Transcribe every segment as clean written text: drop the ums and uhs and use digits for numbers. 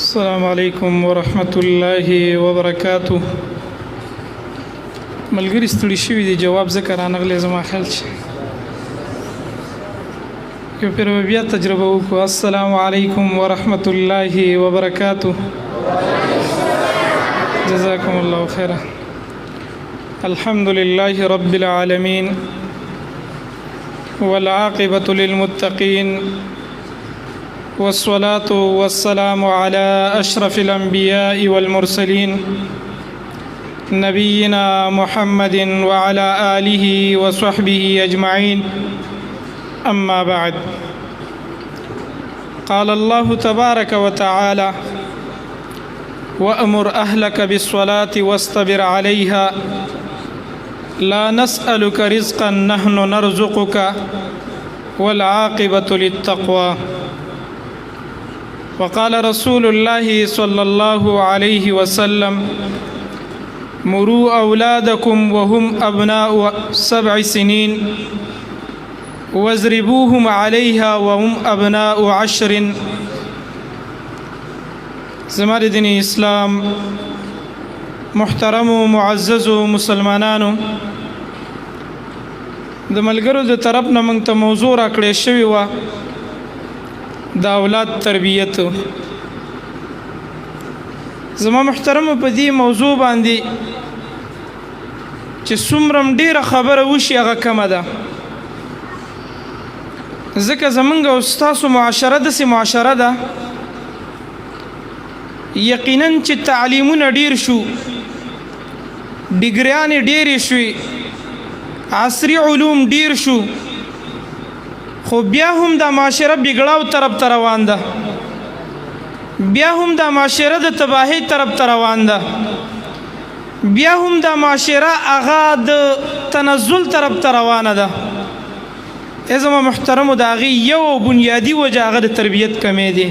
السلام علیکم ورحمت الله وبرکاته. ملګري ستړي شوي دي، جواب ځکه رانغلی. زما خیال چې یو پیر به بیا تجربه وکړو. السلام علیکم ورحمت الله وبرکاته. جزاکم الله خیرا. الحمد لله رب العالمین والعاقبة للمتقين، والصلاة والسلام على أشرف الأنبياء والمرسلين، نبينا محمد وعلى آله وصحبه أجمعين. أما بعد، قال الله تبارك وتعالى: وأمر أهلك بالصلاة واصطبر عليها، لا نسألك رزقا، نحن نرزقك، والعاقبة للتقوى. وقال رسول الله صلى الله عليه وسلم: مروا أولادكم وهم أبناء 7 سنين، واضربوهم عليها وهم أبناء 10. زما د دین اسلام محترم او معزز مسلمانانو، د ملګرو د طرف نه موږ ته موضوع راکړې شوې و، د اولاد تربیت. زما محترم، په دې موضوع باندې چې څومره ډیره خبره وشي هغه کمه ده، ځکه زمونږ او ستاسو معاشره داسې معاشره ده. یقینا چې تعلیمونه ډیر شو، ډیګریانې ډیرې شوې، عصري علوم ډیر شو، خو بیا هم دا معاشره بګړاو طرف ته روان ده، بیا هم دا معاشره د تباهۍ طرف ته روان ده، بیا هم دا معاشره هغه د تنزل طرف ته روانه ده. زما محترمو، د هغې یو بنیادي وجه هغه د تربیت کمی دی.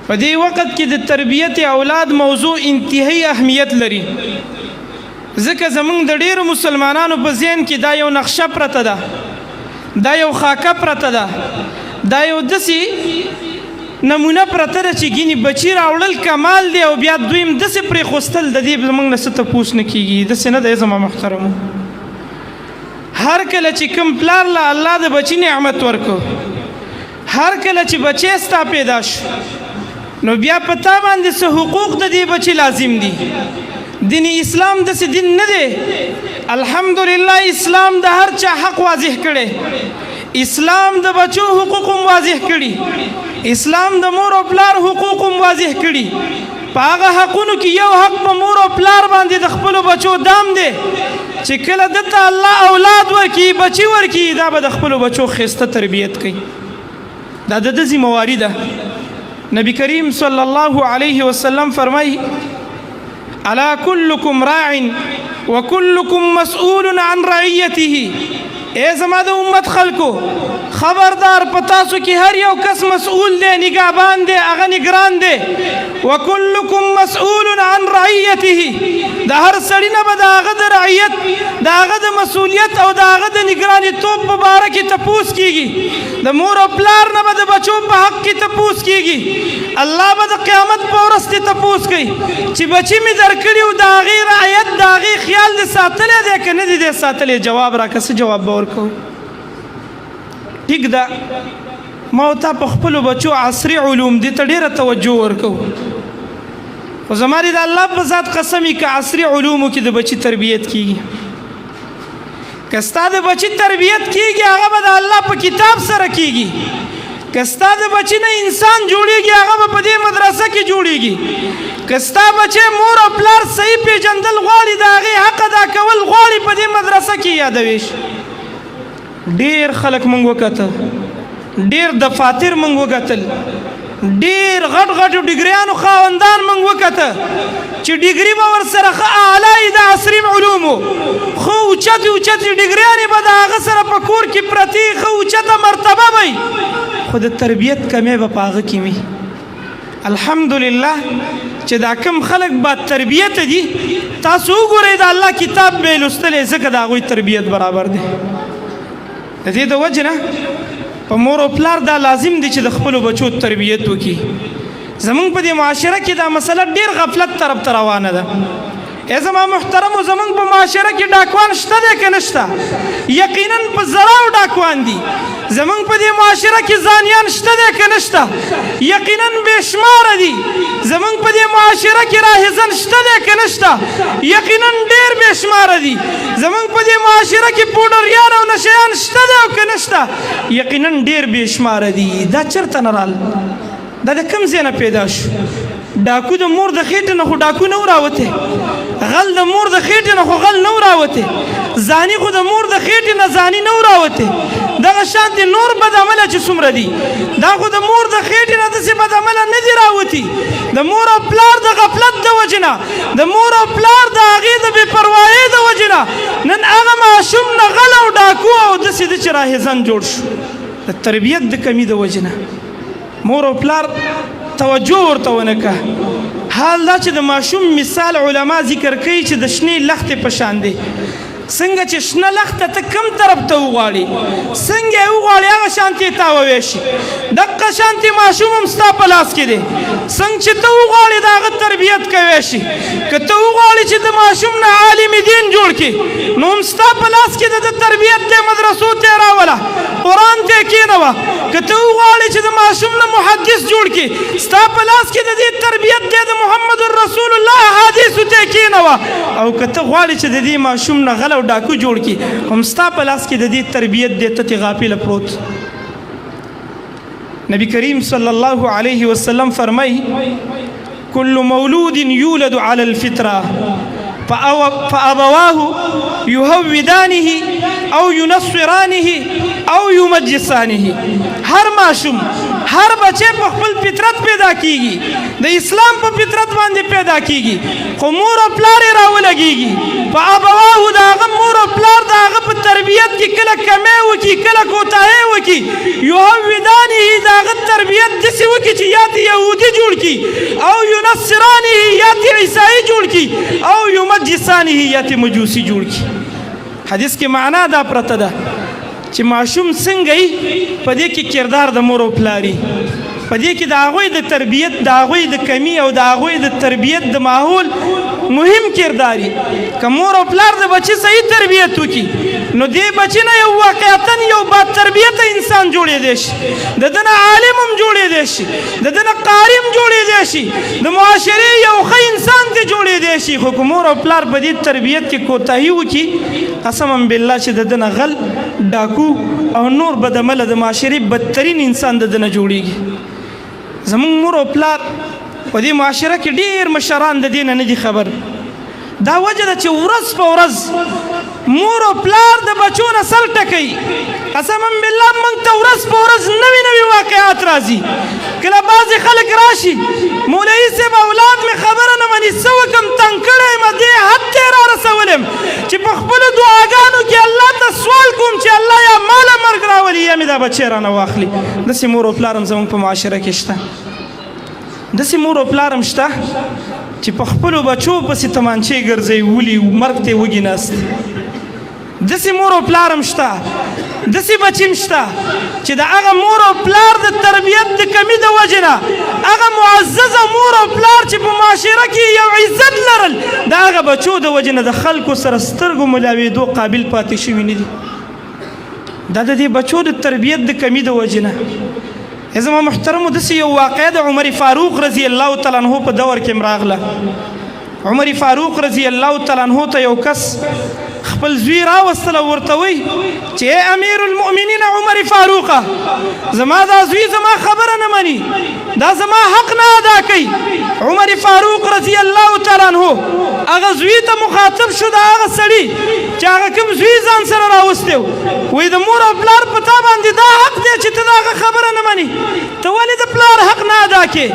په دې وخت کې د تربیت اولاد موضوع انتهایی اهمیت لري، ځکه زمونږ د ډیرو مسلمانانو په ذهن کې دا یو نقشه پرته ده، دا یو خاکه پرته ده، دا یو داسې نمونه پرته ده چې ګینې بچی راوړل کمال دی او بیا دویم داسې پرېښوستل، د دې زمونږ نه څه تپوس نه کېږي. داسې نه دی زما محترمو. هر کله چې کوم پلار له الله د بچی نعمت ورکو، هر کله چې بچی ستا پیدا شو، نو بیا په تا باندې څه حقوق د دې بچی لازم دي. دین اسلام داسې دین نه دی. الحمدلله، اسلام د هر چا حق واضح کړي، اسلام د بچو حقوق هم واضح کړي، اسلام د مور او پلار حقوق هم واضح کړي. په هغه حقونو کې یو حق په مور او پلار باندې د خپلو بچو دام دی چې کله دته الله اولاد ورکي، بچي ورکي، دا به د خپلو بچو ښایسته تربیت کوي. دا د ده ذمهواري ده. نبی کریم صلی الله علیه وسلم فرمایي: الا كلكم راع وكلكم مسؤول عن رعيته. اے زما د امت خلکو، خبردار، په تاسو کې هر یو کس مسؤول دی، نگهبان دی، هغه نگران دی. وكلكم مسؤول عن رعيته. د هر سړي نه به د هغه د رعیت، د هغه د مسؤلیت او د هغه د نگرانی توب مبارک کې تپوس کیږي. د مور او پلار نه به د بچو په حق کې تپوس کیږي. الله به د قیامت په ورځ ته تپوس کوي چې بچی مې درکړي او د هغې رعیت، د هغې خیال دې ساتلی دی که نه دی ساتلی؟ جواب راکړه. څه جواب به ورکوو؟ ټیک ده، ما او تا په خپلو بچو عصري علوم دې ته ډېره توجه ورکوو، خو زما دې د الله په ذات قسم که عصري علومو کې د بچي تربیت کیږي؟ که ستا د بچي تربیت کیږي، هغه به د الله په کتاب سره کیږي. که ستا د بچي نه انسان جوړیږي، هغه به په دې مدرسه کې جوړیږي. که ستا بچی مور او پلار صحیح پیژندل غواړي، د هغې حق ادا کول غواړي، په دې مدرسه کې یادوي شي. ډیر خلک مونږ وکتل، ډیر دفاتر مونږ وکتل، ډیر غټ غټ ډیګریانو خاوندان مونږ وکته چې ډیګري به ورسره ښه اعلی د عصري علومو، خو اوچتې اوچتې ډیګریانې به د هغه سره په کور کې پرتې، ښه اوچته مرتبه به، خو د تربیت کمی به په هغه کې وي. الحمدلله چې دا کم خلک با تربیت دي، تاسو وګورئ، د الله کتاب به لوستلی، ځکه د هغوی تربیت برابر دی. د دې د وجې نه په مور او پلار دا لازم دي چې د خپلو بچو تربیت وکړي. زمونږ په دې معاشره کې دا مسله ډیر غفلت طرف ته روانه ده. ای زما محترمو، زمونږ په معاشره کې ډاکوان شته دی که نشته؟ یقینا په زراو ډاکوان دي. زمونږ په دې معاشره کې زانیان شته دی که نشته؟ یقینا بېشماره دي. زمونږ په دې معاشره کې راهزن شته دی که نشته؟ یقینا ډېر بېشماره دي. زمونږ په دې معاشره کې پوډریان او نشیان شته دی او که نشته؟ یقینا ډېر بېشماره دي. دا چېرته نه رال؟ دا د کوم ځای نه پیدا شو؟ ډاکو د مور د خېټې نه خو ډاکو نه و راوتی، غل د مور د خېټې نه خو غل نه و راوتی، زانی خو د مور د خېټې نه زانی نه و راوتی. دغه شان دي نور بد عمله چې څومره دي، دا خو د مور د خېټې نه داسې بد عمله نه دي راوتي. د مور او پلار د غفلت د وجې نه، د مور او پلار د هغې د بې پروایۍ د وجې نه نن هغه ماشوم نه غل او ډاکو او داسې د چې راهزن جوړ شو. د تربیت د کمی د وجې نه مور او پلار توجه ورته ونه که. حال دا چې د ماشوم مثال علما ذکر کوي چې د شنې لښتې په شان دی. څنګه چې شنه لښته ته کم طرف ته وغواړي، څنګه یې وغواړي هغه شانتې تاووی شي. دقه شانتې ماشوم هم ستا په لاس کې دی، څنګه چې ته وغواړې د هغه تربیت کوی شي. که ته وغواړې چې د ماشوم نه عالم دین جوړ کړي، نو هم ستا په لاس کې د ده تربیت دی، مدرسو ته یې راوله، قرآن ته یې کېنوه. که ته وغواړې چې د ماشوم نه محدث جوړ کړي، ستا په لاس کې د دې تربیت دی، د محمد رسول الله احادیثو ته یې کېنوه. او که ته غواړې چې د دې ماشوم نه غل او ډاکو جوړ کړي، هم ستا په لاس کې د دې تربیت دی، ته ترې غافله پروت. نبی کریم صلی الله علیه وسلم فرمای: كل مولود يولد على الفطرة فأبواه يهودانه أو ينصرانه أو يمجسانه. هر ماشوم، هر بچی په خپل فطرت پیدا کیږي، د اسلام په فطرت باندې پیدا کیږي، خو مور او پلار یې راولګیږي. فأبواه، د هغه مور او پلار د هغه په تربیت کې کله کمی وکړي، کله کوتاهی وکړي، يهودانه، د هغه تربیت داسې وکړي چې یا ترې یهودي جوړ کړي، او ينصرانه، یا ترې عیسایي جوړ کړي، او يمجسانه، یا ترې مجوسي جوړ کړي. حدیث کې معنا دا پرته ده چې ماشوم څنګه یي، په دې کې کردار د مور او پلاري، په دې کې د هغوی د تربیت، د هغوی د کمی او د هغوی د تربیت د ماحول مهم کرداري. که مور او پلار د بچي صحیح تربیت وکړي، نو دې بچي نه یو واقعتا یو با تربیته انسان جوړېدی شي، د ده نه عالم هم جوړېدی شي، د ده نه قاري هم جوړېدی شي، د معاشرې یو ښه انسان ته جوړېدی شي. خو که مور او پلار په دې تربیت کې کوتاهي وکړي، قسما بالله چې د ده نه غل، ډاکو او نور بدعمله د معاشرې بدترین انسان د ده نه جوړېږي. زمونږ مور او پلار په دې معاشره کې ډېر مشران د دې نه نه دي خبر. دا وجه ده چې ورځ په ورځ مور او پلار د بچو نه سر ټکوي. قسما بالله موږ ته ورځ په ورځ نوي نوي واقعات راځي. کله بعضې خلک راشي، مولوي صاحب اولاد مې خبره نه مني، څه وکړم، تنګ کړی یم، دې حد ته یې را رسولم چې په خپلو دعاګانو کې الله ته سوال کوم چې الله یا ماله مرګ راولي یا مې دا بچی رانه واخلي. داسې مور او پلار هم زموږ په معاشره کې شته. داسې مور او پلار هم شته چې په خپلو بچو پسې تمانچې ګرځوي، ولي مرګ ته یې وږي ناست. داسې مور او پلار هم شته، داسې بچي هم شته چې د هغه مور او پلار د تربیت د کمی د وجې نه هغه معززه مور او پلار چې په معاشره کې یو عزت لرل، د هغه بچو د وجې نه د خلکو سره سترګو ملاوېدو قابل پاتې شوي نه دي. دا د دې بچو د تربیت د کمی د وجې نه. زما محترمو، داسې یو واقعه د عمر فاروق رضی الله تعالی عنه په دور کې راغله. عمر فاروق رضی الله تعالی عنه ته یو کس خپل زوی راوستل او ورته وایي چې ای امیر المؤمنین عمر فاروقه، زما دا زوی زما خبره نه مني، دا زما حق نه ادا کوي. عمر فاروق رضی الله تعالی عنه هغه زوی ته مخاطب شو، د هغه سړي چې هغه کوم زوی ځان سره راوستی و، وایي د مور او پلار په تا باندې دا حق دی چې ته د هغه خبره نه مني، ته ولې د پلار حق نه ادا کې؟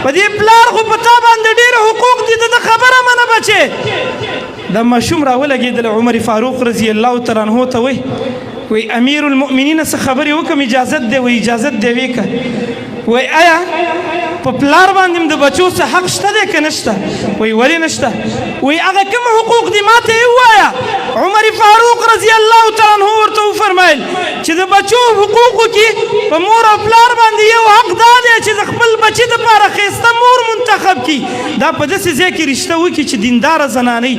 په دې پلار خو په تا باندې ډېر حقوق دي، د ده خبره منه بچې. دا ماشوم راولګېدل عمر فاروق رضی الله تعالی عنه ته وایي، وایي امیر المؤمنین څه خبرې وکړم، اجازت دی؟ وایي اجازت دی، ویکه. وایي آیا په پلار باندې د بچو څه حق شته دی که نشته؟ وایي ولې نشته؟ وایي هغه کوم حقوق دي ما ته یې ووایه. عمر فاروق رضی الله تعالی عنه ورته وفرمایل چې چې د بچو حقوقو کې په مور او پلار باندې یو حق دا دی چې د خپل بچي دپاره ښایسته مور منتخب کړي. دا په داسې ځای کې رشته وکړي چې دینداره زنانه،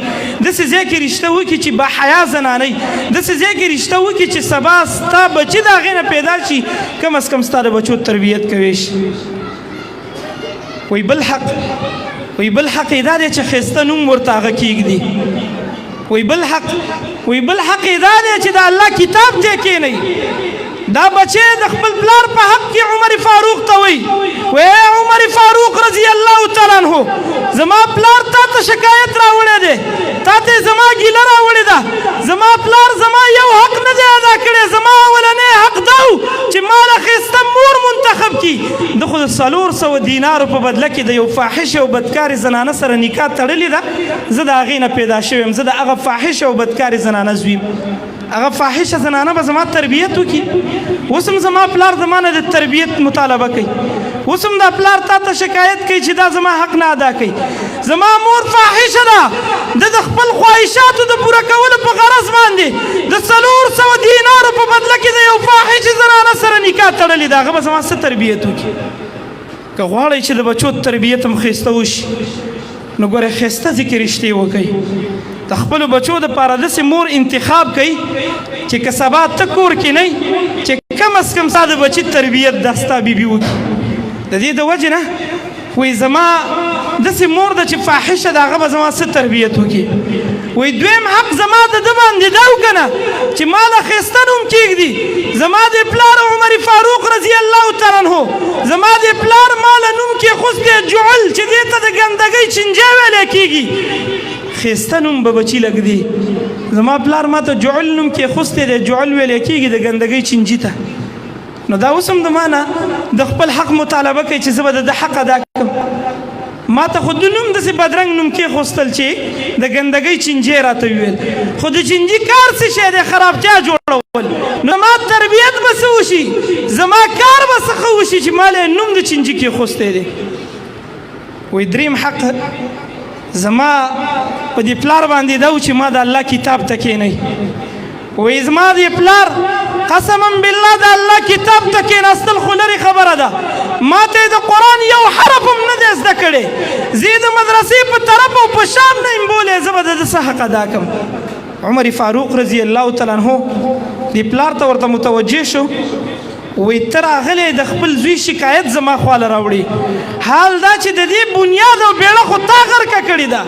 داسې ځای کې رشته وکړي چې با حیا زنانه، داسې ځای کې رشته وکړي چې سبا ستا بچي د هغې نه پیدا شي، کم از کم ستا د بچو تربیت کوي شي. وی بل حق، وی بل حق یې دا دی چې ښایسته نوم ورته هغه کېږدي. وی بل حق، وی بل حق یې دا دی چې د الله کتاب ته کېنوي. دا بچی د خپل پلار په حق کې عمر فاروق ته وایي، وی عمر فاروق رضی الله تعالی عنه، زما پلار تا ته شکایت راوړی دی، تا ته زما ګیله راوړې ده. زما پلار زما یو حق نه دی ادا کړی. زما اولنی حق دا و چې ما له ښایسته مور منتخب کړي. ده خو د 400 دینارو په بدله کې د یو فاحش او بدکارې زنانه سره نکاح تړلې ده. زه د هغې نه پیدا شوی یم، زه د هغه فاحش او بدکارې زنانه زوی یم. هغه فاحشه زنانه به زما تربیت وکړي؟ اوس هم زما پلار زما نه د تربیت مطالبه کوي. اوس هم دا پلار تا ته شکایت کوي چې دا زما حق نه ادا کوي. زما مور فاحشه ده، د خپل خواهشاتو د پوره کولو په غرض باندې د 400 دینارو په بدله کې د یو فاحشې زنانه سره نکاح تړلې ده. هغه به زما څه تربیت وکړي؟ که غواړئ چې د بچو تربیت هم ښایسته وشي، نو ګوره ښایسته ذکر رشتې وکړئ. د خپلو بچو دپاره داسې مور انتخاب کړئ چې که سبا ته کور کې نه، چې کم از کم ستا د بچي تربیت د ستا بیبي وکړي. د دې د وجې نه وایي زما داسې مور ده چې فاحشه ده، هغه به زما څه تربیت وکړي؟ وایي دویم حق زما د ده باندې دا و که نه چې ما له ښایسته نوم کېږدي. زما د پلار عمر فاروق رضی الله تعالی عنه، زما د پلار ما له نوم کېښوستی جعل، چې دې ته د ګندګۍ چینجی ویلی کېږي. ښایسته نوم به بچي لږدي. زما پلار ما ته جعل نوم کېښوستی دی، جعل ویلی کېږي د ګندګۍ چینجي ته. نو دا اوس هم د ما نه د خپل حق مطالبه کوي چې زه به د ده حق ادا کړم. ما ته خو د نوم داسې بدرنګ نوم کېښوستل چې د ګندګۍ چینجی راته وویل، خو د چینجي کار څه شی دی؟ خرابتیا جوړول. نو ما تربیت به څه وشي، زما کار به څه ښه وشي چې ما له نوم د چینجي کېښوستی دی؟ وایي دریم حق زما په دې پلار باندې دا و چې ما د الله کتاب ته کښېنوي. وایي زما دې پلار قسما بالله د الله کتاب ته کښېناستل خو لرې خبره ده، ما ته یې د قرآن یو حرف هم نه دی زده کړی. زه یې د مدرسې په طرف او په شام نه یم بولی، زه به د ده څه حق ادا کړم؟ عمر فاروق رضی الله تعالی عنه دې پلار ته ورته متوجه شو، وایي ته راغلی د خپل زوی شکایت زما خواله راوړي، حال دا چې د دې بنیاد او بیړه خو تا غرقه کړې ده.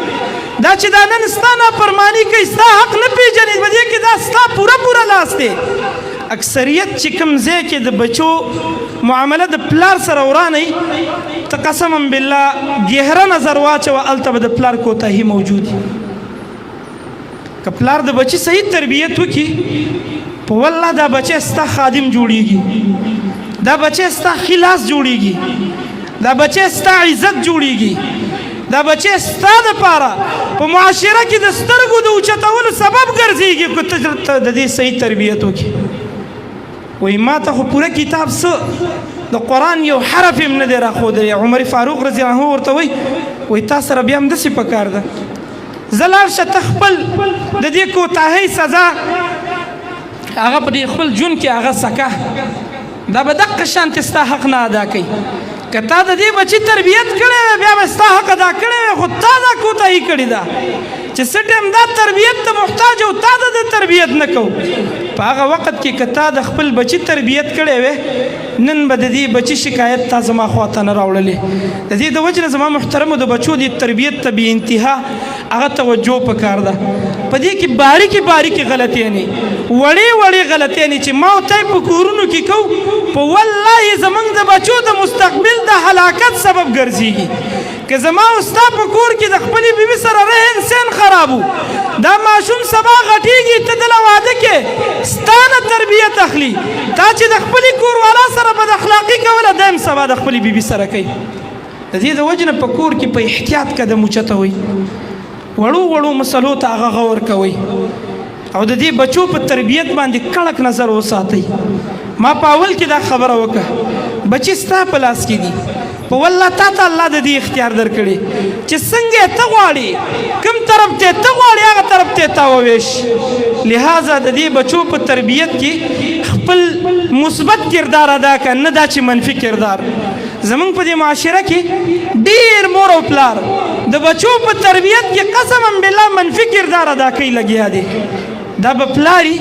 دا چې دا نن ستا نافرماني کوي، ستا حق نه پیژني، په دې کې دا ستا پوره پوره لاس دی. اکثریت چې کوم ځای کې د بچو معامله د پلار سره ورانه، ته قسما بالله ګهره نظر واچوه، هلته به د پلار کوتاهي موجود. که پلار د بچي صحیح تربیت وکړي، په والله دا بچی ستا خادم جوړیږي، دا بچی ستا خلاص جوړیږي، دا بچی ستا عزت جوړیږي، دا بچی ستا دپاره په معاشره کې د سترګو د اوچتولو سبب ګرځېږي که ته د دې صحیح تربیت وکړي. وایي ما ته خو پوره کتاب څه، د قرآن یو حرف هم نه دی راښودلی. عمر فاروق رضی الله عنه ورته وایي، وایي تا سره بیا هم داسې پکار ده، زه لاړ شه، ته خپل د دې کوتاهۍ سزا هغه په دې خپل ژوند کې هغه سکه، دا به دقه شانتې ستا حق نه ادا کوي. که تا د دې بچي تربیت کړی وی، بیا به ستا حق ادا کړی وی، خو تا دا کوتاهي کړې ده چې څه ټایم دا تربیت ته محتاج او تا د تربیت نه کو. په هغه وخت کې که تا د خپل بچي تربیت کړی وی، نن به د دې بچي شکایت تا زما خواته نه راوړلې. د دې د وجې نه زما محترمو د بچو دې تربیت ته بې انتها هغه توجه پکار ده. په دې کې باریکې باریکې غلطیانې، وړې وړې غلطیانې چې ما او تی په کورونو کې کوو، په والله زمونږ د بچو د مستقبل د هلاکت سبب ګرځېږي. که زما او ستا په کور کې د خپلې بیبي سره رهن سین خراب و، دا ماشوم سبا غټیږي، ته دله واده کې ستا نه تربیت اخلي. تا چې د خپلې کوروالا سره بد اخلاقي کوله، دی هم سبا د خپلې بیبي سره کوي. د دې د وجې نه په کور کې په احتیاط قدم اوچتوئ، وړو وړو مسلو ته هغه غور کوئ او د دې بچو په تربیت باندې کړک نظر وساتئ. ما په اول کې دا خبره وکړه، بچي ستا په لاس کې دي. په والله تا ته الله د دې اختیار درکړي چې څنګه ته غواړې، کوم طرف ته ته غواړې هغه طرف ته تاووي شي. لہذا د دې بچو په تربیت کې خپل مثبت کردار ادا کړه، نه دا چې منفي کردار. زمونږ په دې معاشره کې ډیر مور او پلار د بچو په تربیت کې قسما بالله منفي کردار ادا کوي لګیا دي. دا به پلاری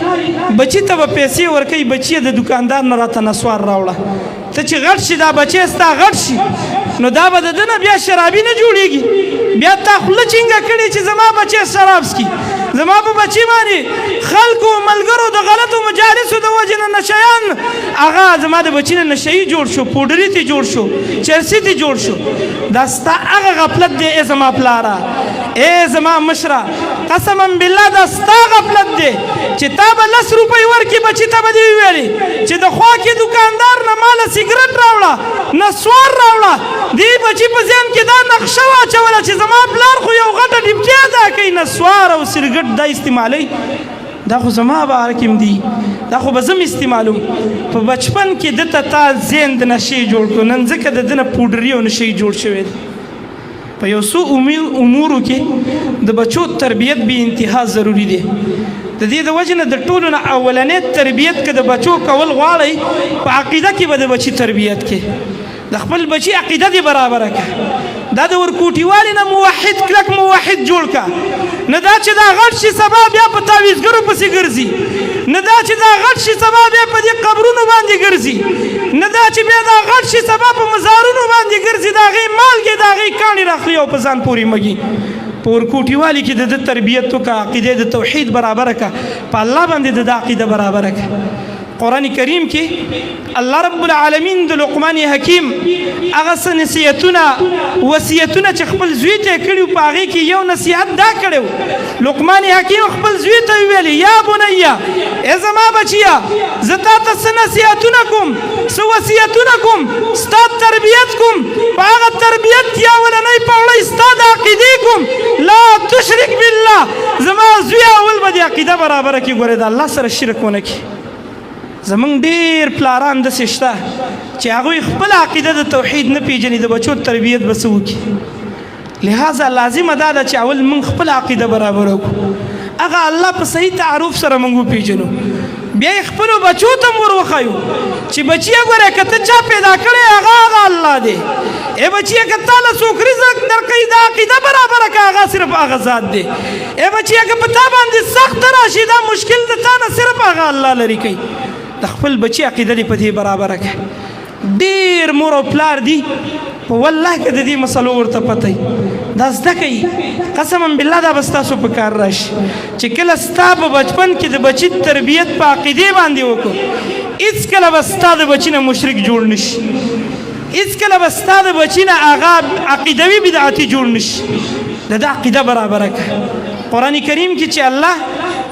بچی ته به پیسې ورکوي، بچی د دکاندار نه راته نسوار راوړه، ته چې غټ شي دا بچی ستا غټ شي نو دا به د ده نه بیا شرابي نه جوړېږي. بیا تا خوله چینګه کړې چې زما بچی شراب څکي، زما په بچي باندې خلکو ملګرو د غلطو مجالسو د وجې نه نشیان، هغه زما د بچي نه نشهيي جوړ شو، پوډري ترې جوړ شو، چرسي ترې جوړ شو. دا ستا هغه غفلت دی ای زما پلاره، ای زما مشره، قسما بالله دا ستا غفلت دی چې تا به 10 روپۍ ورکړي بچي ته به دې وویلې چې د خوا کې دکاندار نه ماله سګرټ راوړه، نسوار راوړه. دې بچي په ذهن کې دا نقشه واچوله چې زما پلار خو یو غټه ډیپټي ادا کوي، نسوار او سګرټ دا استعمالوي، دا خو زما باره کې هم دي، دا خو به زه هم استعمالوم. په بچپن کې ده ته تا ذهن د نشې جوړ کړو، نن ځکه د ده نه پوډري او نشې جوړ شوی دی. په یو څو امورو کې د بچو تربیت بې انتها ضروري دی. د دې د وجې نه د ټولو نه اولنی تربیت که د بچو کول غواړئ په عقیده کې به د بچي تربیت کې، د خپل بچي عقیده دې برابره کړه، دا د ورکوټیوالي نه موحد کلک موحد جوړ کړه، نه دا چې دا غټ شي سبا بیا په تعویذګرو پسې ګرځي، نه دا چې دا غټ شي سبا بیا په دې قبرونو باندې ګرځي، نه دا چې بیا دا غټ شي سبا په مزارونو باندې ګرځي، د هغې مالګې د هغې کاڼي راخلي او په ځان پورې مږي. په ورکوټیوالي کې د ده تربیت وکړه، عقیده د توحید برابره کړه، په الله باندې د ده عقیده برابره کړه. قرآن کریم کې الله رب العالمین د لقمان حکیم هغه څه نصیحتونه وصیتونه چې خپل زوی ته کړي په هغې کې یو نصیحت دا کړی، لقمان حکیم خپل زوی ته وویل یا بنیه، ای زما بچیه، زه تا ته څه نصیحتونه کوم، څه وصیتونه کوم، ستا تربیت کوم، په هغه تربیت کې اولنۍ پوړۍ ستا د عقیدې کوم، لا تشرک بالله. زما زوی اول به د عقیده برابره کړي، ګورې د الله سره شرک ونه کړي. زمونږ ډیر پلاران داسې شته چې هغوی خپله عقیده د توحید نه پیژني، د بچو تربیت به څه وکړي؟ لہذا لازمه دا ده چې اول موږ خپله عقیده برابره کړو، هغه الله په صحیح تعارف سره موږ وپیژنو، بیا یې خپلو بچو ته هم ور وښیو چې بچیه ګوره که ته چا پیدا کړی هغه هغه الله دی، ای بچیه که تا له څوک رزق درکوي دا عقیده برابره کړه، هغه صرف هغه ذات دی، ای بچیه که په تا باندې سخته راشي دا مشکل د تا نه صرف هغه الله لرې کوي. د خپل بچي عقیده دې په دې برابره کړه. ډېر مور او پلار دي په والله که د دې مسلو ورته پته وي دا زده کوي، قسما بالله دا به ستاسو په کار راشي چې کله ستا په بچپن کې د بچي تربیت په عقیدې باندې وکړو، هېڅکله به ستا د بچي نه مشرک جوړ نه شي، هېڅکله به ستا د بچي نه هغه عقیدوي بدعتي جوړ نه شي. د ده عقیده برابره کړه. قرآن کریم کې چې الله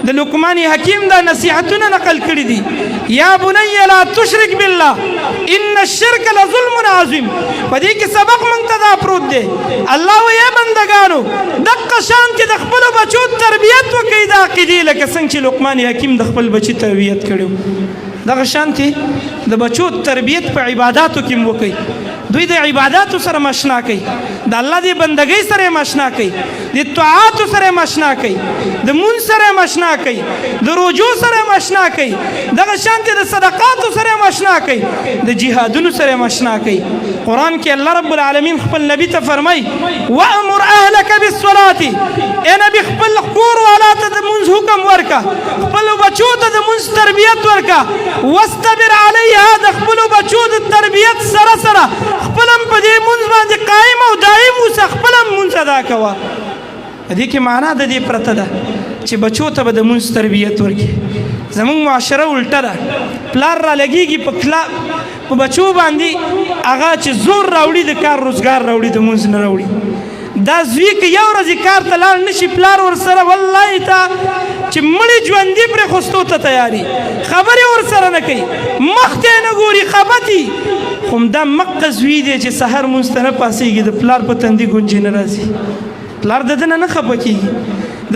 د لقمان حکیم دا نصیحتونه نقل کړي دي، یا بنی لا تشرک بالله ان الشرک لظلم عظیم، په دې کې سبق مونږ ته دا پروت دی. الله وایي بندګانو دقه شان کې د خپلو بچو تربیت وکړئ د عقیدې، لکه څنګه چې لقمان حکیم د خپل بچي تربیت کړی، دغه شانتې د بچو تربیت په عباداتو کې هم وکړئ. دوی د عباداتو سره ماشنا کوي، د الله د بندګۍ سره ماشنا کوي، د طاعاتو سره ماشنا کوي، د مونځ سره ماشنا کوي، د روژو سره ماشنا کوي، دغه شانتې د صدقاتو سره ماشنا کوي، د جهادونو سره ماشنا کوي. قرآن کې الله رب العالمین خپل نبی ته فرمایي وامر اهلک بالصلاة، ای نبی خپل کور والا ته د مونځ حکم ورکه، خپلو بچو ته د مونځ تربیت ورکه، واستبر علیها، د خپلو بچو د تربیت سره سره خپل هم په دې مونځ باندې قایم او دایم اوسه، خپل هم مونځ ادا کوه. په دې کې معنا د دې پرته ده چې بچو ته به د مونځ تربیت ورکړي. زمونږ معاشره الټه ده، پلار را لګېږي په کلا په بچو باندې هغه چې زور راوړي د کار روزګار راوړي، د مونځ نه راوړي. دا زوی که یو ورځ کار ته لاړ نه شي، پلار ورسره والله ته چې مړي ژوندي پرېښوستو ته تیاري، خبرې ورسره نه کوي، مخ ته یې نه ګوري، خبتي. خو همدا مقه زوی دی چې سهار مونځ ته نه پاڅېږي، د پلار په تندي ګونجې نه راځي، پلار د ده نه نه خفه کېږي.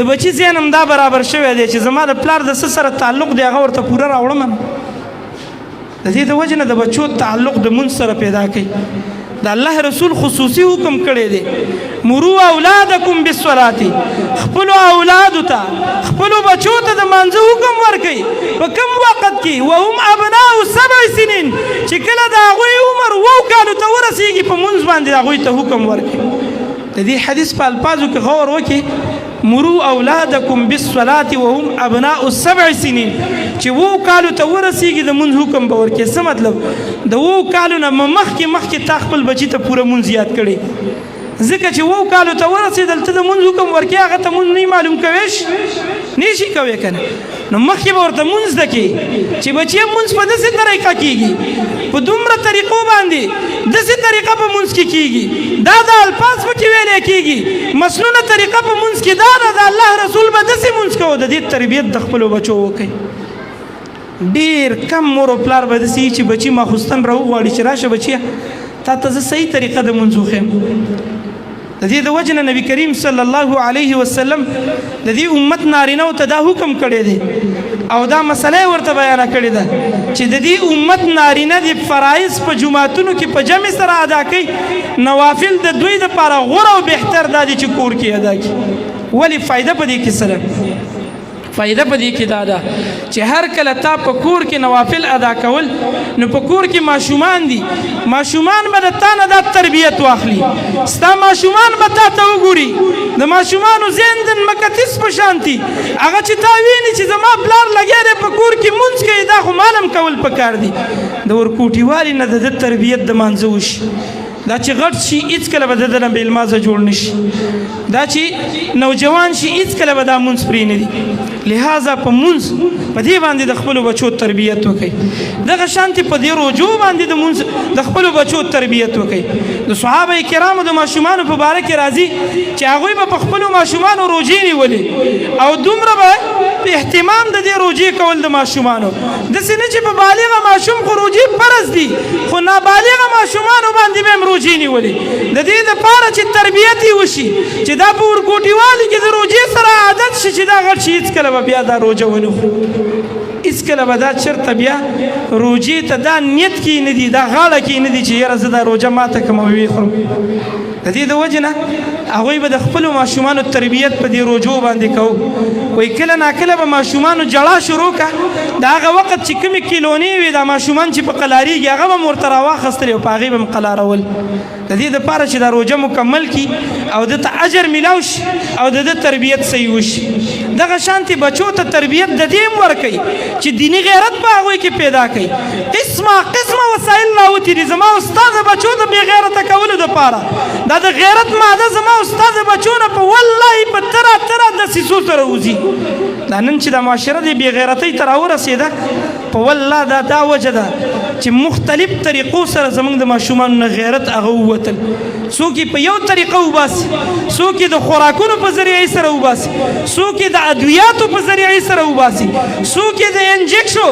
د بچي ذهن هم دا برابر شوی دی چې زما د پلار د څه سره تعلق دی هغه ورته پوره راوړم. د دې د وجې نه د بچو تعلق د مونځ سره پیدا کوي. د الله رسول خصوصي حکم کړی دی، مرو اولادکم بالصلاه، خپل اولاد ته، خپل بچو ته د مانځه حکم ورکړي. په کوم وخت کې؟ وهم ابناء 7 سنین، چې کله د هغوی عمر وو کالو ته ورسیږي، په مونځ باندې هغوی ته حکم ورکړي. د دې حدیث په الفاظو کې غور وکړي، مرو اولادکم بالصلاة وهم ابناء 7 سنین، چې وو کالو ته ورسیږي د مونځ حکم به ورکړي. څه مطلب؟ د وو کالو نه مخکې مخکې تا خپل بچي ته پوره مونځ یاد کړي، ځکه چې وو کالو ته ورسېدل ته د مونځ حکم ورکړې، هغه ته مونځ نه معلوم کوې نه شي کوې که نه، نو مخکې به ورته مونځ زده کړې چې بچیه مونځ په داسې طریقه کېږي، په دومره طریقو باندې داسې طریقه په مونځ کې کېږي، دا د الفاظ پکې ویلی کېږي، مسنونه طریقه په مونځ کې دا ده، د الله رسول به داسې مونځ کوو. د دې تربیت د خپلو بچو وکړئ. ډېر کم مور او پلار به داسې وي چې بچي ماخوستن راوغواړي چې راشه بچیه تا ته زه صحیح طریقه د مونځ وښیم. د دې د وجې نه نبی کریم صلی الله علیه وسلم د دې امت نارینه ته دا حکم کړی دی او دا مسله یې ورته بیانه کړې ده چې د دې امت نارینه د فرایض په جوماتونو کې په جمع سره ادا کوي، نوافل د دوی دپاره غوره او بهتر دا دي چې کور کې ادا کړي. ولې فایده په دې کې څه ده؟ فایده په دې کې دا ده چې هر کله تا په کور کې نوافل ادا کول، نو په کور کې ماشومان دي، ماشومان به د تا نه دا تربیت واخلي، ستا ماشومان به تا ته وګوري، د ماشومانو ذهن د مقناطیس په شانتي، هغه چې تا ویني چې زما پلار لګیا دی په کور کې مونځ کوي، دا خو مال هم کول پکار دي. د ورکوټیوالي نه د ده تربیت د مانځه وشي. دا چې غټ شي هېڅکله به د ده نه بې لمازه جوړ نه شي، دا چې نوجوان شي هېڅکله به دا مونځ پرې نه دي. لهذا په مونځ په دې باندې د خپلو بچو تربیت وکړئ. دغه شانتې په دې روجو باندې د مونځ د خپلو بچو تربیت وکړئ. د صحابه کرامو د ماشومانو په باره کې راځي چې هغوی به په خپلو ماشومانو روژې نیولې او دومره به اهتمام د دې روژې کول د ماشومانو، داسې نه چې په بالغه ماشوم خو روژې فرض دي، خو نابالغه ماشومانو باندې به هم روژې نیولې، د دې دپاره چې تربیت یې وشي، چې دا په ورکوټیوالي کې د روژې سره عادت شي، چې دا غټ شي هېڅکله به بیا دا روژه ونه خوري، هېڅکله به دا چېرته بیا روژې ته دا نیت کې نه دي، دا غاړه کې نه دي چې یاره زه دا روژه ماته کړم او ویې خورم. د دې د وجې نه هغوی به د خپلو ماشومانو تربیت په دې روژو باندې کوو. وایي کله ناکله به ماشومانو ژړا شروع کړه، د هغه وخت چې کومې کیلونې وې، دا ماشومان چې په قلارېږي هغه به مو ورته راواخیستلې او په هغې به م قلارول، د دې دپاره چې دا روژه مکمل کړي او ده ته اجر میلاو شي او د ده تربیت صحیح وشي. دغه شانتې بچو ته تربیت د دې هم ورکوي چې دیني غیرت په هغوی کې پیدا کوي. قسمه قسمه وسایل راوتي دي زما او ستا د بچو د بې غیرته کولو دپاره. دا د غیرت ماده زما او ستا د بچو نه په والله په ترا ترا دسیسو سره وځي. دا نن چې دا معاشره د بې غیرتۍ ته راورسېده، په والله دا دا وجه ده چې مختلف طریقو سره زمونږ د ماشومانو نه غیرت هغه ووتل. څوک یې په یو طریقه وباسي، څوک یې د خوراکونو په ذریعه سره وباسي، څوک یې د ادویاتو په ذریعه سره وباسي، څوک یې د انجکشو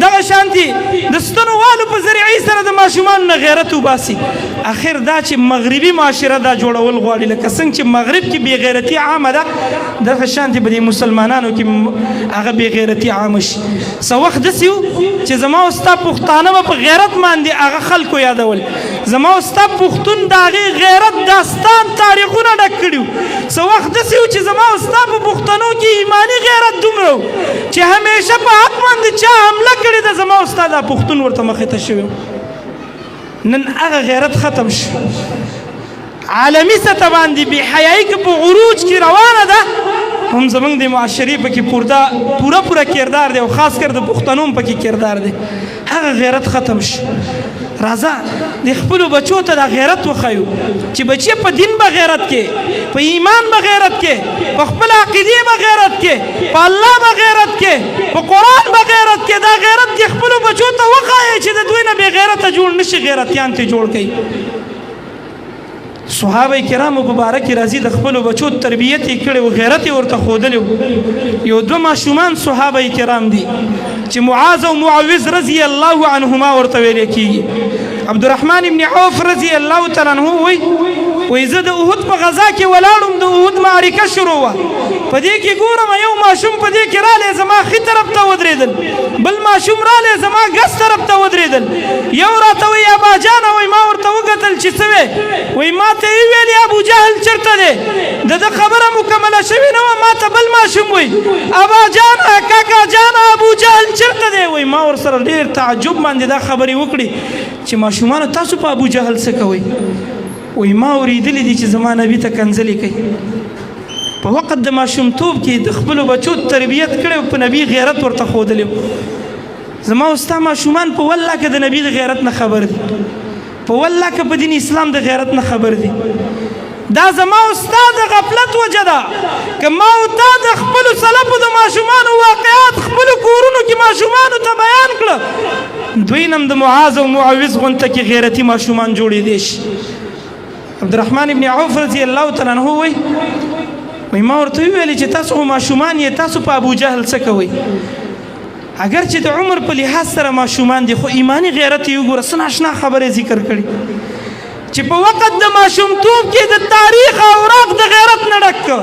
دغه شانتي د ستنو والو په ذریعه سره د ماشومانو نه غیرت وباسي. اخر دا چې مغربي معاشره دا جوړول غواړي، لکه څنګه چې مغرب کې بې غیرتي عامه ده، دغه شانتي په دې مسلمانانو کې هغه بې غیرتي عامه شي. څه وخت داسې و چې زما او ستا پښتانه به په غیرت باندې هغه خلکو یادول، زما او ستا پښتون د هغې غیرت داستان تاریخونه ډک کړي وو. څه وخت داسې و چې زما او ستا په پښتنو کې ایماني غیرت دومره و چې همیشه په حق باندې چا حمله کړې ده، زما او ستا دا پښتون ورته مخې ته شوی. نن هغه غیرت ختم شو، عالمي سطح باندې بې حیایي که په عروج کې روانه ده، هم زمونږ د معاشرې پکې پوره پوره کردار دی او خاص کر د پښتنو هم پکې کردار دی. هغه غیرت ختم شو. راځه د خپلو بچو ته دا غیرت وښیو چې بچی په دین به غیرت کې، په ایمان به غیرت کې، په خپل عقیدې به غیرت کې، په الله به غیرت کې، په قرآن به غیرت کې. دا غیرت د خپلو بچو ته وښایئ چې د دوی نه بې غیرته جوړ نه شي، غیرتیان ترې جوړ کړئ. صحابه کرامو په باره کې راځي د خپلو بچو تربیت یې کړی و، غیرت یې ورته ښودلی و. یو دوه ماشومان صحابه کرام دي چې معاذ او معوذ رضی الله عنهما ورته ویل کېږي. عبدالرحمن ابن عوف رضی الله تعالی عنه وایي، وایي زه د احد په غزا کې ولاړم، د احد معرکه شروع وه. په په دې کې ګورم یو ماشوم په دې کې رالی، زما ښي طرف ته ودرېدل، بل ماشوم رالی زما ګس طرف ته ودرېدل. یو راته وایي ابا جانه، وایي ما ورته وکتل چې څه وې، وایي ما ته یې وویل ابو جهل چېرته دی؟ د ده خبره مکمله شوې نه وه، ما ته بل ماشوم وایي ابا جانه، کاکا جانه، ابو جهل چېرته دی؟ وایي ما ورسره ډېر تعجب باندې دا خبرې وکړې چې ماشومانو تاسو په ابو جهل څه کوئ؟ وایي ما اورېدلي دي چې زما نبي ته کنځلې کوي. په وخت د ماشومتوب کې د خپلو بچو تربیت کړی او په نبي غیرت ورته ښودلی. زما او ستا ماشومان په والله که د نبي د غیرت نه خبر دي، په والله که په دین اسلام د غیرت نه خبر دي. دا زما او ستا د غفلت وجه ده. که ما او تا د خپلو سلفو د ماشومانو واقعات خپلو کورونو کې ماشومانو ته بیان کړه، دوی نم د معاذ او معوذ غونته کې غیرتي ماشومان جوړېدی شي. عبدالرحمن ابن عوف رضی الله تعالی عنه وایي، وایي ما ورته وویل چې تاسو خو ماشومان یې، تاسو په ابو جهل څه کوئ؟ اگر چې د عمر په لحاظ سره ماشومان دي، خو ایماني غیرت یې وګوره، څه ناشنا خبرې ذکر کړي چې په وخت د ماشومتوب کې د تاریخ اوراق د غیرت نه ډک کړ.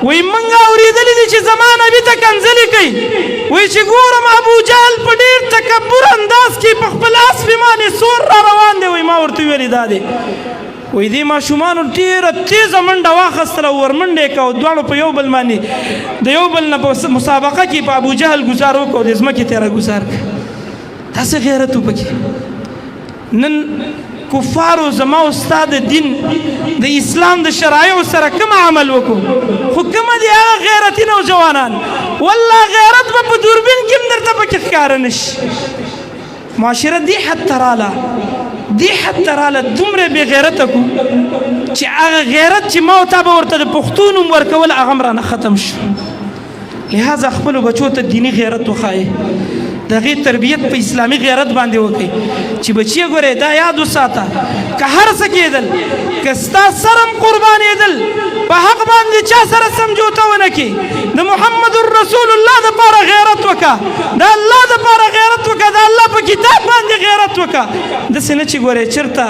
وایي موږ اورېدلي دي چې زما نبي ته کنځلې کوي. وایي چې ګورم ابو جهل په ډېر تکبر انداز کې په خپل اس باندې سور را روان دی. وایي ما ورته وویل دا دی. وایي دې ماشومانو ډېره تېزه منډه واخیستله او ورمنډه یې کړه او دواړو په یو بل باندې د یو بل نه په مسابقه کې په ابو جهل ګزار وکړ او د ځمکې ته یې راګوزار کړ. داسې غیرت و پکې. نن کفارو زما او ستا د دین د اسلام د شرایعو سره کوم عمل وکړو، خو کومه دي هغه غیرتي نوجوانان، والله غیرت به په دوربین کې هم درته پکې ښکاره نه شي. معاشره دې حد ته راله، دې حد ته راله، دومره بې غیرته کو چې هغه غیرت چې ما او تا به ورته د پښتو نوم ورکول هغه هم رانه ختم شو. لہذا خپلو بچو ته دیني غیرت وښایئ، د هغې تربیت په اسلامي غیرت باندې وکړئ چې بچیه ګورې دا یاد وساته، که هر څه کېدل، که ستا سر هم قربانېدل، په حق باندې چا سره سمجوته ونه کړي. د محمد رسول الله دپاره غیرت وکړه، د الله دپاره غیرت وکړه، د الله په کتاب باندې غیرت وکړه. داسې نه چې ګورې چېرته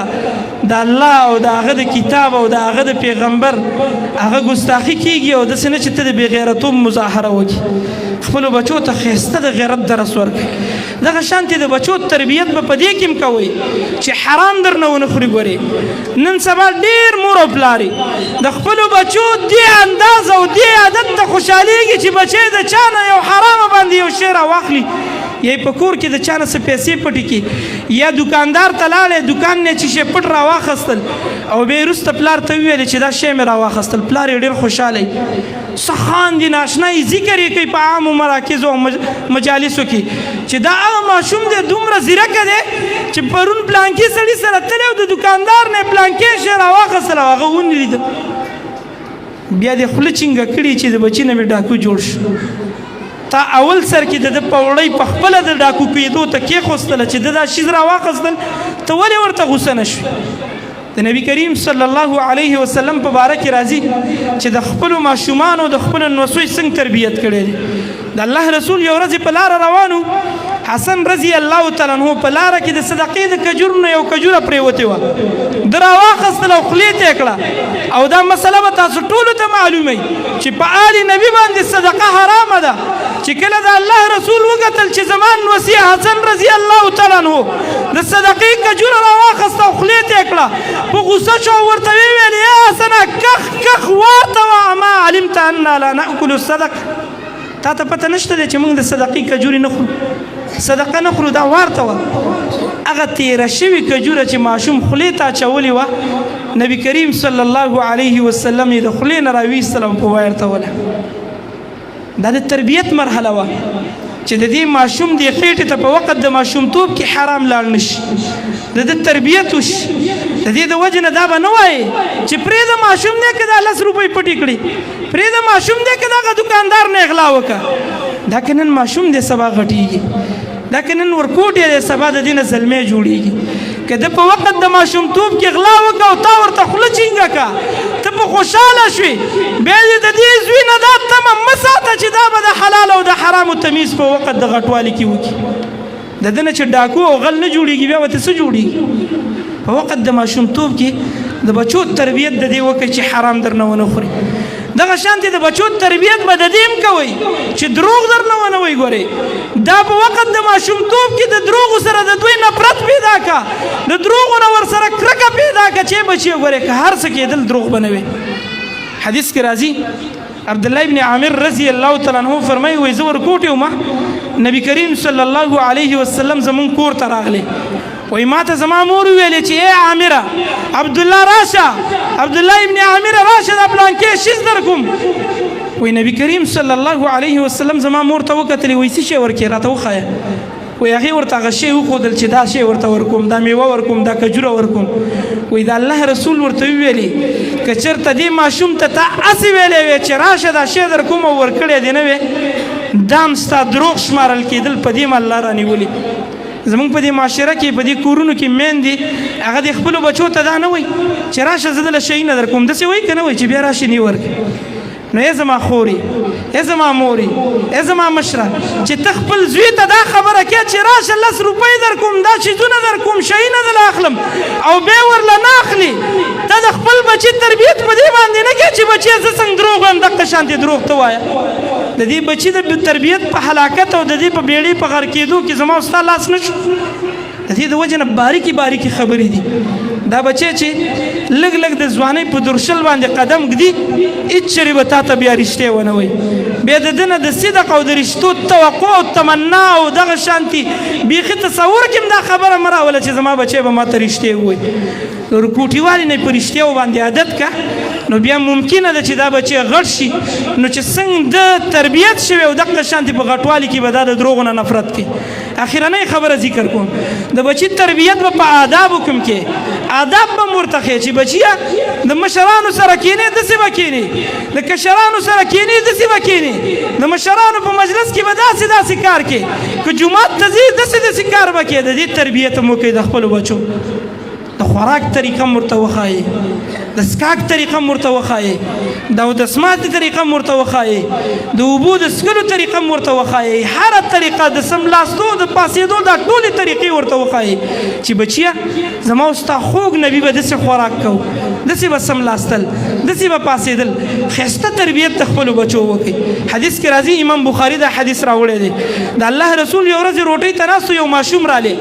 د الله او د هغه د کتاب او د هغه د پیغمبر هغه ګستاخي کېږي او داسې نه چې ته د بېغیرتوب مظاهره وکړي. خپلو بچو ته ښایسته د غیرت درس ورکړي. دغه شانتې د بچو تربیت به په دې کې هم کوئ چې حرام درنه ونه خوري. ګورې نن سبا ډېر مور او پلاري د خپلو بچو دې انداز او دې عادت ته خوشحالېږي چې بچی د چا نه یو حرامه باندې یو شی راواخلي، یا په کور کې د چا نه څه پیسې پټې کړي، یا دکاندار ته لاړی دکان نه چې شی پټ راواخیستل او بیا یې وروسته پلار ته وویلې چې دا شی مې راواخیستل، پلار یې ډېر خوشحاله وي، څه خاندي، ناشنا یې ذکر یې کوي په عامو مراکزو او مجالسو کې چې دا هغه ماشوم دی دومره ځیرکه دی چې پرون پلانکي سړي سره تللی او د دکاندار نه یې پلانکی شی راواخیستل او هغه ونه لیده. بیا دې خوله چینګه کړي چې د بچي نه مې ډاکو جوړ شو. تا اول سر کې د ده پوړۍ په خپله د ډاکو کېدو ته کېښوستله چې ده دا شیز راواخیستل، ته ولې ورته غوسه نه شوې؟ د نبی کریم صلی الله علیه وسلم په باره کې راځي چې د خپلو ماشومانو د خپلو نوسو یې څنګه تربیت کړی دی. د الله رسول یو ورځ په لاره روانو، حسن رضی الله تعالی عنہ په لاره کې د صدقې د کجور نه یو کجوره پرېوتې وه، ده راواخیستله او خولې ته یې کړه. او دا مسله به تاسو ټولو ته معلومه وي چې په آل نبی باندې صدقه حرامه ده. چې کله د الله رسول وکتل چې زما نوسی حسن رضی الله تعالی عنہ د صدقې کجوره راواخیسته او خولې ته یې کړه، په غوسه شو او ورته ویې ویل یا حسنه کخ کخ ورته وه، اما علمت انا لا ناکل الصدقه، تا ته پته نشته دی چې موږ د صدقې کجورې نه خورو، صدقه نه خورو، دا ورته وه. هغه تېره شوې کجوره چې ماشوم خولې ته اچولې وه، نبی کریم صلی الله علیه وسلم یې د خولې نه راویستله او په ورته وله. دا د تربیت مرحله وه چې د دې ماشوم دې خېټې ته په وخت د ماشومتوب کې حرام لاړ نه شي، د ده تربیت وشي. د دې د وجې نه دا به نه وایې چې پرېږده ماشوم دی که دا 10 روپۍ پټې کړي، پرېږده ماشوم دی که دغه دکاندار نه غلا وکړه. دا که نن ماشوم دی سبا غټېږي، دا که نن ورکوټی دی سبا د دې نه زلمی جوړېږي. که ده په وخت د ماشومتوب کې غلا وکړه او تا ورته خوله چینګه کړه، ته په خوشحاله شوې، بیا دې د دې زوی نه دا تمه مه ساته چې دا به د حلال او د حرامو تمیز په وخت د غټوالي کې وکړي. د ده نه چې ډاکو او غل نه جوړېږي بیا به ته څه جوړېږي؟ په وخت د ماشومتوب کې د بچو تربیت د دې وکړي چې حرام درنه ونه خوري. دغه شانتې د بچو تربیت به د دې هم کوئ چې دروغ درنه ونه وایي. ګورئ دا په وخت د ماشومتوب کې د دروغو سره د دوی نفرت پیدا کا، د دروغو نه ورسره کرکه پیدا کا چې بچي ګورئ که هر څه کېدل دروغ به نه وي. حدیث کې راځي عبد الله ابن عامر رضی الله تعالی عنہ فرمایي، وایي زه ورکوټی وم، نبی کریم صلی الله علیه وسلم زمونږ کور ته راغلی. وایي ما ته زما مور وویلې چې ای عامره عبدالله راشه، عبدالله ابن عامره راشه، دا پلانکې شیز در کوم. وایي نبی کریم صلی الله علیه وسلم زما مور ته وکتلې، وایي څه شی ورکې راته وښایه. وایي هغې ورته هغه شی وښودل چې دا شی ورته ورکوم، دا میوه ورکوم، دا کجوره ورکوم. وایي د الله رسول ورته وویلې که چېرته دې ماشوم ته تا هسې ویلی وی چې راشه دا شی در کوم او ورکړی دې نه وی، دا هم ستا دروغ شمارل کېدل، په دې هم الله رانیولي. زمونږ په دې معاشره کې په دې کورونو کې میندې هغه د خپلو بچو ته دا نه وایي چې راشه زه دله شیونه در کوم، داسې وایي که نه وایي چې بیا راشي نه ورکړي. نو ای زما خورې، ای زما مورې، ای زما مشره، چې ته خپل زوی ته دا خبره کې چې راشه 10 روپۍ در کوم، دا څیزونه در کوم، شیونه دله اخلم او بیا ورله نه اخلي، ته د خپل بچي تربیت په دې باندې نه کې چې بچیه زه څنګه دروغ وایم، دقه شانتې دروغ ته وایه. د دې بچي د تربیت په هلاکت او د دې په بیړې په غر کېدو کې زما او ستا لاس نه شو. د دې د وجې نه باریکې باریکې خبرې دي. دا بچی چې لږ لږ د ځوانۍ په درشل باندې قدم ږدي، هېڅ چېرې به تا ته بیا رښتیا ونه وایي. بیا د ده نه د صدق او د رښتو توقع او تمنا او دغه شانتي بیخي تصور کې هم دا خبره مه راوله چې زما بچی به ما ته رښتیا ووایي. د ورکوټیوالي نه په رښتیاو باندې عادت کا، نو بیا ممکنه ده چې دا بچی غټ شي، نو چې څنګه د تربیت شوی او دغه شانتي په غټوالي کې به دا د دروغو نه نفرت کوي. اخرنۍ خبره ذکر کوم، د بچی تربیت به په آدابو کوم کې آداب به هم ورته ښیې چې بچیه د مشرانو سره کښېنې داسې به کښېنې، د کشرانو سره کښېنې داسې به کښېنې، د مشرانو په مجلس کې به داسې داسې کار کې، که جومات ته ځې داسې داسې کار به کې. د دې تربیت هم وکړئ د خپلو بچو، د خوراک طریقه هم ورته وښایئ، د څښاک طریقه هم ورته وښایئ، د اودسماتې طریقه هم ورته وښایئ، د اوبو د څښلو طریقه هم ورته وښایئ، هره طریقه د سملاستو د پاسېدو دا ټولې طریقې ورته وښایئ چې بچیه زما او ستا خوږ نبي به داسې خوراک کو، داسې به سملاستل، داسې به پاسېدل. ښایسته تربیت د خپلو بچو وکړئ. حدیث کې راځي، امام بخاري دا حدیث راوړی دی، د الله رسول یو ورځ روټۍ ته ناست، یو ماشوم رالی،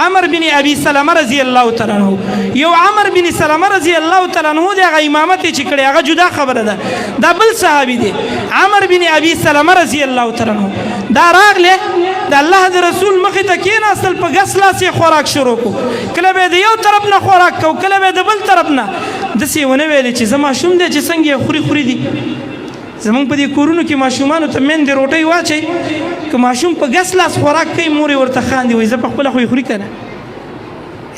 عمر بن ابي سلمه رضی الله تعالی عنہ. یو عمر بن سلمه رضی الله تعالی عنہ دی، هغه امامت یې چې کړی هغه جدا خبره ده، دا بل صحابي دی عمر بن ابي سلمه رضی الله تعالی عنہ. دا راغلی د الله د رسول مخې ته کېناستل، په ګس لاس یې خوراک شروع کو، کله به یې د یو طرف نه خوراک کو، کله به یې د بل طرف نه. داسې یې ونه ویلې چې زه ماشوم دی چې څنګه یې خوري خوري دي. زمونږ په دې کورونو کې ماشومانو ته میندې روټۍ واچوي، که ماشوم په ګس لاس خوراک کوي مور یې ورته خاندي، وایي زه په خپله خو یې خوري که نه.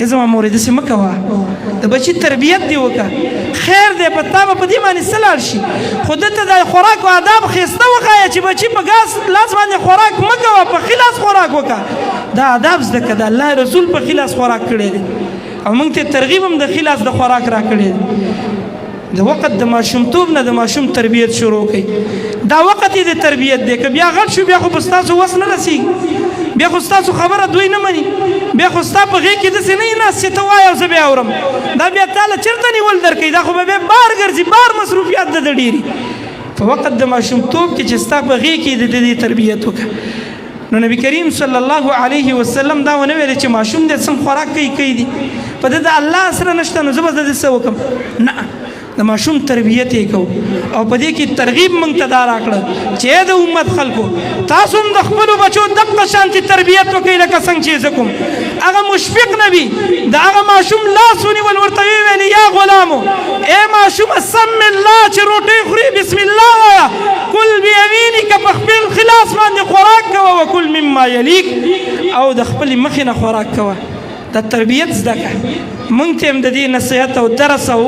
ای زما مورې داسې مه کوه، د بچي تربیت دې وکړه، خیر دی په تا به په دې باندې څه لاړ شي، خو ده ته د خوراک او آداب ښایسته وښایه چې بچي په ګاس لاس باندې خوراک مه کوه، په ښي لاس خوراک وکړه. دا آداب زده کړه، د الله رسول په ښي لاس خوراک کړی دی او موږ ته ترغیب هم د ښي لاس د خوراک راکړی دی. د وخت د ماشومتوب نه د ماشوم تربیت شروع کړئ، دا وخت یې د تربیت دی. که بیا غټ شو بیا خو به ستاسو وس نه رسېږي، بیا خو ستاسو خبره دوی نه مني، بیا خو ستا په غېږ کې داسې نه یې ناست چې ته وایې او زه بیا اورم، دا بیا تا له چېرته نیول درکوي، دا خو به بیا بار ګرځي، بار مصروفیات د ده ډېري. په وخت د ماشومتوب کې چې ستا په غېږ کې د دې تربیت وکړه. نو نبی کریم صلی الله علیه وسلم دا ونه ویل چې ماشوم دې څنګه خوراک کوي کوي دي، په ده د الله سره نشته نو زه به د ده څه وکړم؟ نه، د ماشوم تربیت یې کو او په دې کې ترغیب موږ ته دا راکړه چې د امت خلکو تاسو هم د خپلو بچو دقه شانتې تربیت وکړئ لکه څنګه چې زه کوم. هغه مشفق نبی د هغه ماشوم لاس ونیول، ورته ویې ویل یا غلامو، ای ماشومه سم الله چې روټۍ خوري بسم الله وایه، کل بیمینک، په خپل ښي لاس باندې خوراک کوه، وکل مما یلیک، او د خپلې مخې نه خوراک کوه. دا تربیت زده کړه. مونږ ته هم د دې نصیحت او درس او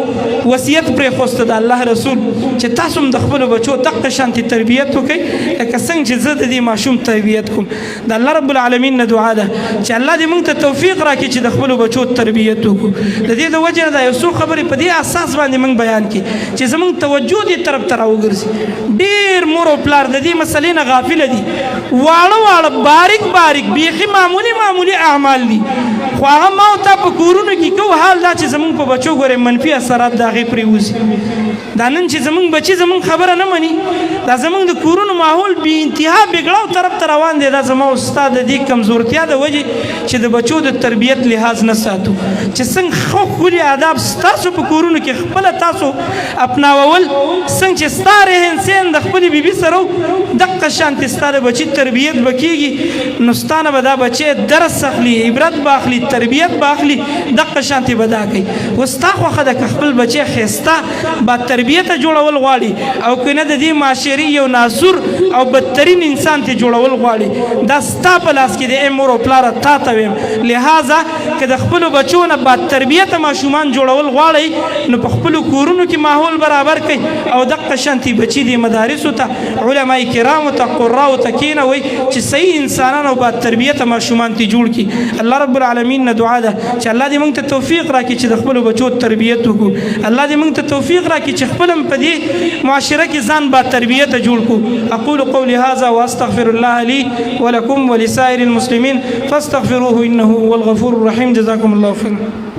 وصیت پرېښوسته د الله رسول چې تاسو هم د خپلو بچو دقه شانتې تربیت وکړئ لکه څنګه چې زه د دې ماشوم تربیت کوم. د الله رب العالمین نه دعا ده چې الله دې مونږ ته توفیق راکړي چې د خپلو بچو تربیت وکړو. د دې د وجې نه دا یو څو خبرې په دې اساس باندې مونږ بیان کړي چې زمونږ توجه دې طرف ته راوګرځي. ډېر مور او پلار د دې مسلې نه غافل دي، واړه واړه باریک باریک بیخي معمولي معمولي اعمال دي، خو هغه ما او تا په کورونو کې کو. حال دا چې زمونږ په بچو ګورې منفي اثرات د هغې پرېوځي. دا نن چې زمونږ بچي زمونږ خبره نه مني، دا زمونږ د کورونو ماحول بې انتها بګړاو طرف ته روان دی، دا زما او ستا د دې کمزورتیا د وجې چې د بچو د تربیت لحاظ نه ساتو. چې څنګه ښه ښکلي آداب ستاسو په کورونو کې خپله تاسو اپناول، څنګه چې ستا رهن سهن د خپلې بیبي سره دقه شانتې ستا د بچي تربیت به کېږي، نو ستا نه به دا بچی درس اخلي، عبرت به اخلي، تربیت به اخلي، دقه شانتې به دا کوي. اوس ستا خوښه ده که خپل بچی ښایسته با تربیته جوړول غواړي او که نه د دې معاشرې یو ناسور او بدترین انسان ته جوړول غواړي، دا ستا په لاس کې دی ای مور او پلاره، تا ته ویم. لهذا که د خپلو بچو نه با تربیته ماشومان جوړول غواړئ نو په خپلو کورونو کې ماحول برابر کړئ او دقه شانتې بچي دې مدارسو ته، علماء کرامو ته، قراو ته کینوئ چې صحیح انسانان او با تربیته ماشومان ته جوړ کړي. الله رب العالمین نه دعا ده چې الله دې موږ ته توفیق راکړي چې د خپلو بچو تربیت وکړو. الله دې موږ ته توفیق راکړي چې خپل هم په دې معاشره کې ځان با تربیته جوړ کړو. اقول قولي هذا واستغفر الله لي ولكم ولسائر المسلمين فاستغفروه انه هو الغفور الرحيم. جزاكم الله خيرا.